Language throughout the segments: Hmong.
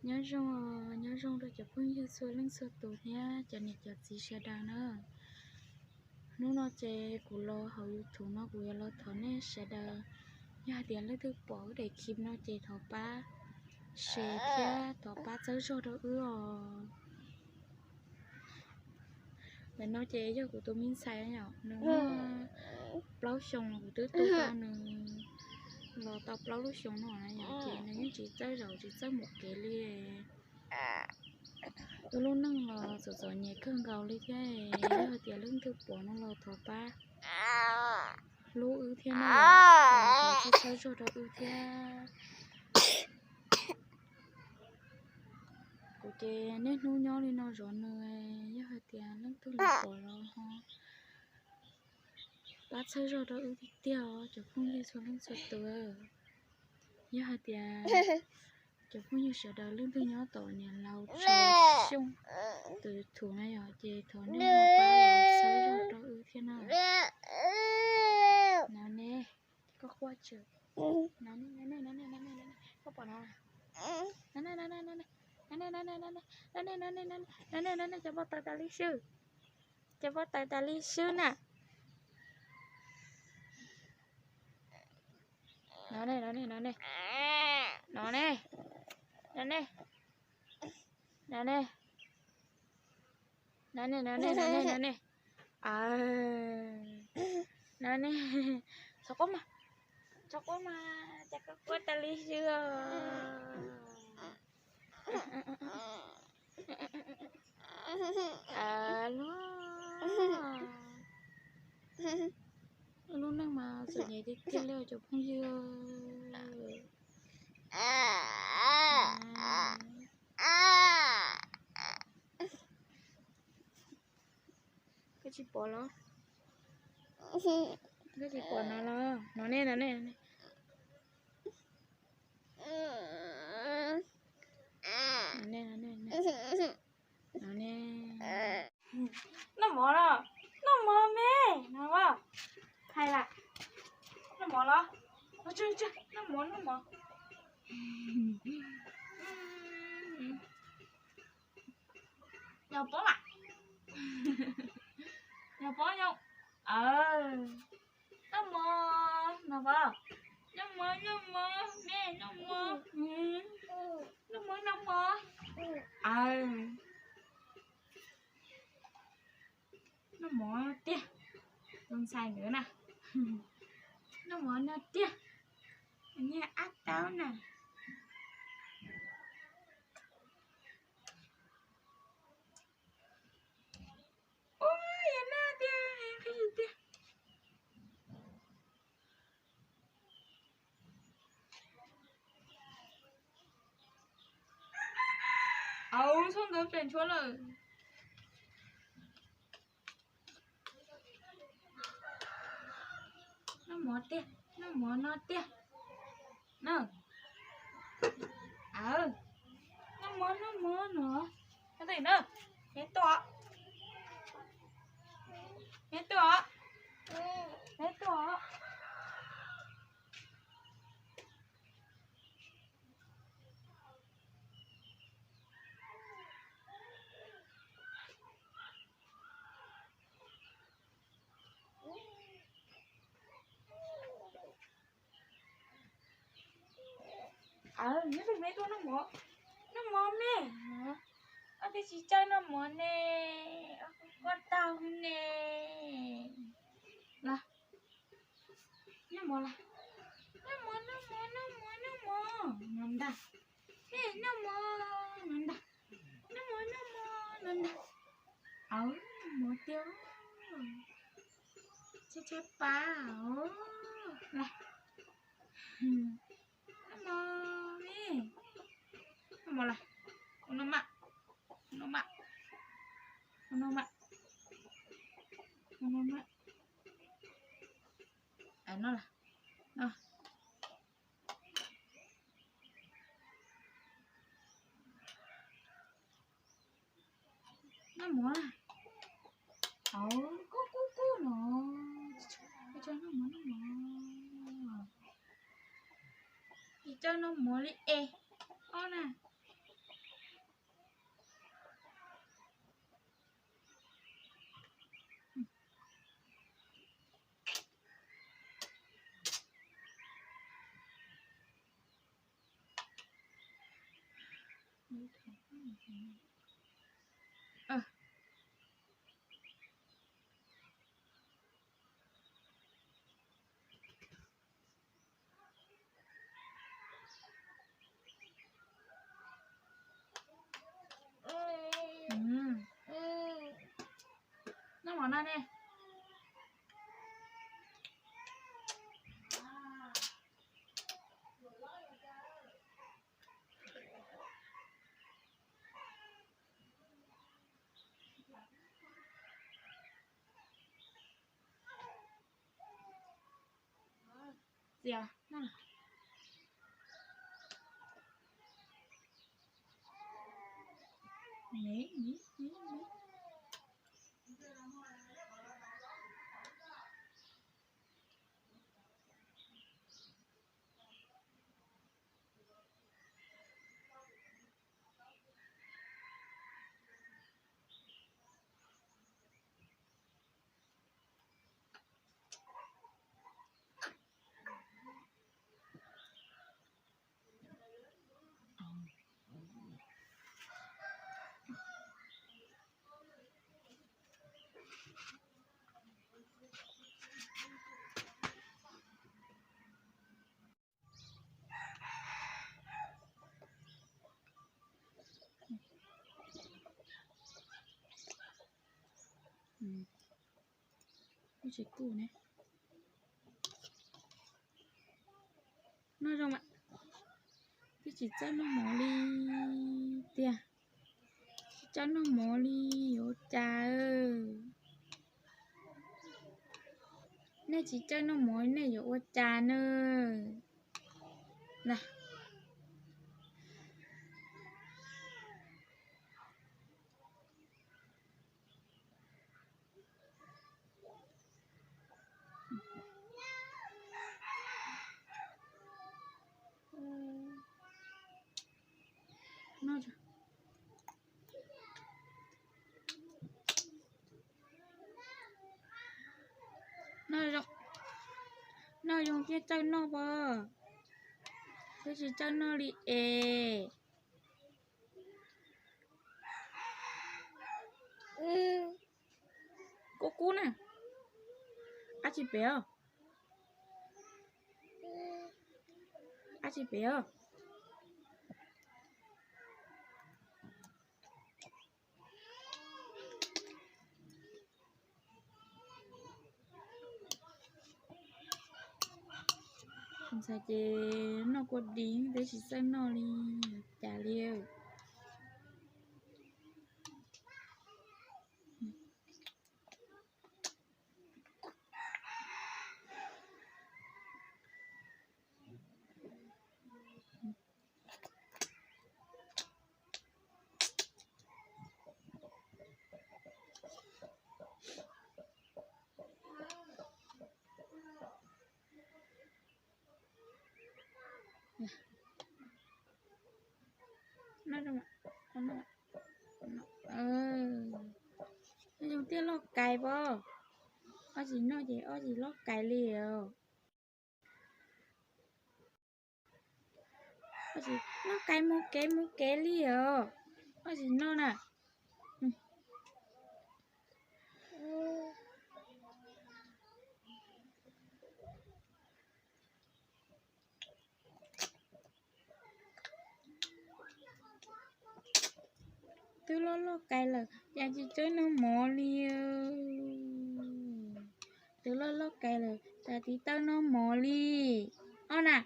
Nyob zoo, nyob zoo rau cov phooj ywg txhua leej txhua tus thiab cov niam cov txiv sawv daws na. Hnub no ces kuv los hauv YouTube no kuv yuav los thov nej sawv daws, yog hais tias leej twg pom wb daim clip no ces thov pab share thiab thov pab txhawb zog rau wb os. Ntawm no ces yog kuv tus me ntxhais yom, nws muaj plaub xyoos, kuv twb tu tau nws los tau plaub lub xyoos no na yom, ces nws yeej tsis txawj zaum tsis txawj mus kev li. Wb lub neej los txom txom nyem kawg nkaus li thiab, yog hais tias leej twg pom no los thov pab hlub wb thiab na, thov txhawb zog rau wb thiab. Kuv ces niaj hnub nyob li no zov nws, yog hais tias leej twg los pom los ho pab txhawb zog rau wb tiag tiag os cov phooj ywg txhua leej txhua tus. Yog hais tias cov phooj ywg sawv daws leej twg nyob tom niam laus Tshaus Xyooj tus YouTube na yom, ces thov nej ho pab los txhawb zog rau wb thiab na. No ne, koj quaj tseem, no ne, no ne, no ne, no ne, koj pom no, no ne, no ne, no ne, no ne, no ne, no ne, cov npau taws tas li xwb, cov npau taws tas li xwb na. No ne, no ne, no ne, no ne, no ne, no ne, no ne, no ne, no ne, no ne, no ne, txhob quaj mas, txhob quaj mas, cas koj quaj tas li xwb os. Lub neej mas txom nyem tiag tiag li cov phooj ywg. Koj tsis pom los? Koj tsis pom no los? No ne, no ne, no ne, no ne, no ne. Noj mov los? Noj mov me, no, hais lawm. Noj mov los? Noj mov, noj mov. Yog pob mas, yog pob yog, noj mov no pob, noj mov, noj mov me, noj mov, noj mov, noj mov. Noj mov tiag, tus ntxhais nkawd na, noj mov no tiag, nyiam ab taub na. Ua, yog noj tiag, qhib tiag. Au, txhob ntawd pem ntshuav lawm. Noj mov tiag, noj mov no tiag. Na, noj mov, noj mov no. Nyob tuaj, nyob tuaj, nyob tuaj. Nyob tus me tuaj noj mov, noj mov me. Ob tug tsis txawj noj mov ne, ob tug quaj tag ne. Los, noj mov los. Noj mov, noj mov, noj mov, noj mov no ntag. Noj mov no ntag. Noj mov, noj mov no ntag. Au, noj mov tiag. Tshaib tshaib plab os. Noj mov me. Noj mov los? Ua no mas, ua no mas, ua no mas, ua no mas. Noj los? Noj mov. Au, kub kub kub no. Tsis txawj noj mov, noj mov. Tsis txawj noj mov li es. Ob na. Noj mov no ne. Txias na. Tsis kuj ne. Noj zoo mas. Twb tsis txawj noj mov li tiag. Tsis txawj noj mov li yuav ua cas. Nej tsis txawj noj mov nej yuav ua cas na. Noj zoo thiaj txawj noj pom. Twb tsis txawj noj li es. Kub kub na. Ab tsis pem os. Ab tsis pem os. Ntxhais ces noj kua dis twb tsis txawj noj li cas li. Noj zoo tiag loj kais pom. Ob tsis noj ces ob tsis loj kais li os. Ob tsis loj kais mus kev mus kev li os. Ob tsis noj na. Twb loj loj kais lawm cas tsis txawj noj mov li. Twb loj loj kais lawm cas tsis txawj noj mov li. Ob na.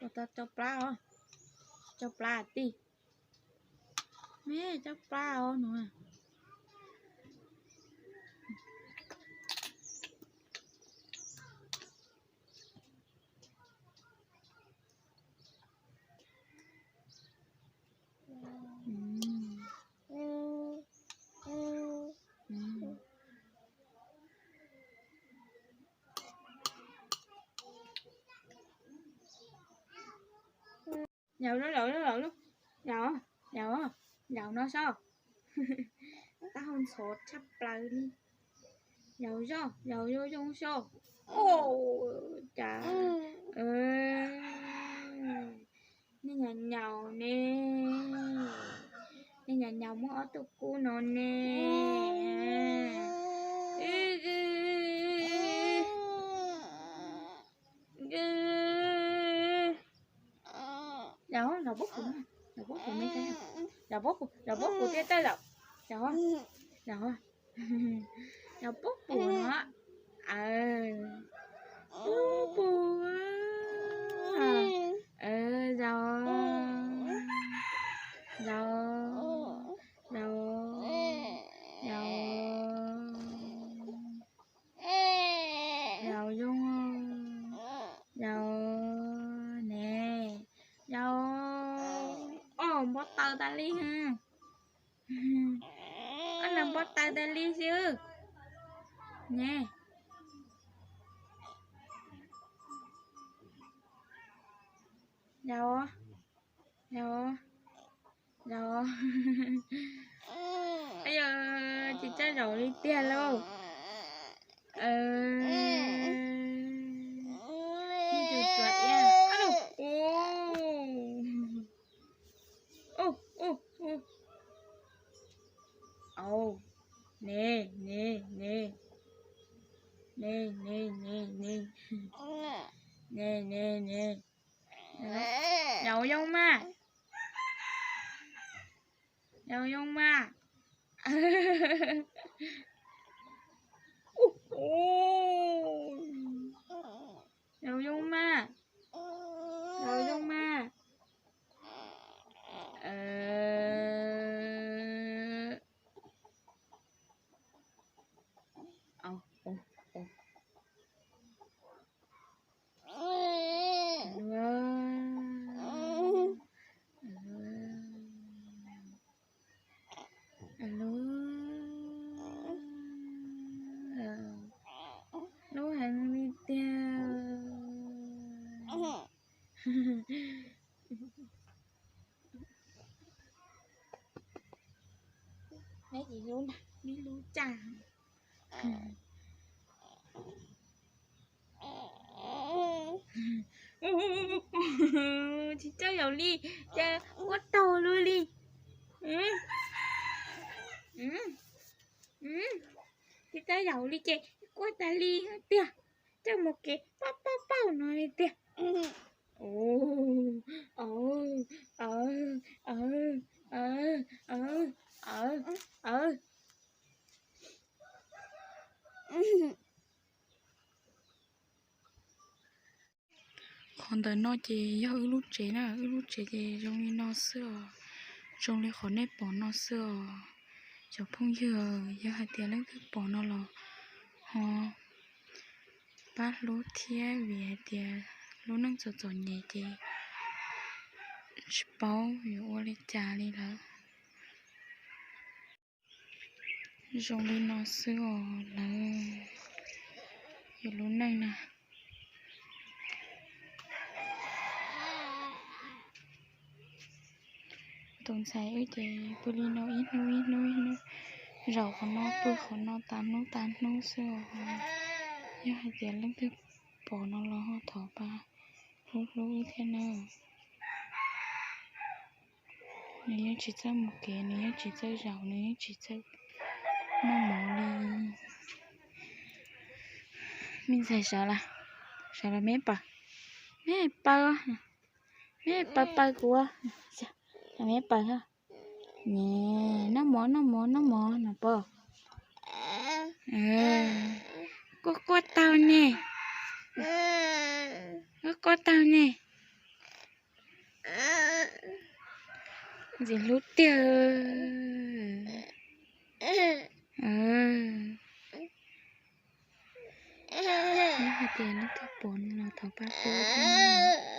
Ua tau cov plab os, cov plab tij, me cov plab os no. Yaus, yaus, yaus, yaus, yaus no sob. Taub hau ntxhov tshaj plaws li. Yaus zoj, yaus zoo zoo sob. Cas nej nyaum nyaum ne, nej nyaum nyaum muab ob tug kub no ne. Yaus, yaus pob kuv, yaus pob kuv me, yaus pob kuv, yaus pob kuv thiab tawj zaum. Yaus, yaus, yaus pob kuv no. Pob kuv, yaus, yaus, yaus, yaus, yaus zoo, yaus ne, yaus, o npau taws tas li. Ob no npau taws tas li xwb ne. Yaus, yaus, yaus, tsis txawj zaum li tiag lauj. Tus tsuas iab, au, ne, ne, ne, ne, ne, ne, ne, ne, ne, yaus zoo mas, yaus zoo mas. Yaus zoo mas, yaus zoo mas. Lub heev li tiag. Neb tsis hlub, neb hlub cas? Tsis txawj zaum li, cas quaj taug luaj li. Tsis txawj zaum li ces quaj tas li tiag. Coj mus kev pab pab paum no li tiag. Qhov ntawm no ces yog wb lub tsev na, wb lub tsev ces zoo li no xwb os. Zoo li qhov nej pom no xwb os. Cov phooj ywg, yog hais tias leej twg pom no los ho pab hlub thiab, vim hais tias lub neej txom txom nyem ces tsis paub yuav ua li cas li lawm. Zoo li no xwb os lawv, yus lub neej na. Tus ntxhais wb ces pw li no ib hnub ib hnub ib hnub, zaum qhov no pw qhov no tas hnub tas hnub xwb os. Yog hais tias leej twg pom no los ho thov pab hlub hlub wb thiab na. Nws yeej tsis txawj mus kev, nws yeej tsis txawj zaum, nws yeej tsis txawj noj mov li. Me ntxhais sawv los, sawv los me paws, me paws, me paws paws kuv, me paws. Noj mov, noj mov, noj mov no pom. Quaj quaj taug ne, quaj quaj taug ne. Ntxim hlub tiag. Yog hais tias leej twg pom no los thov pab hlub thiab.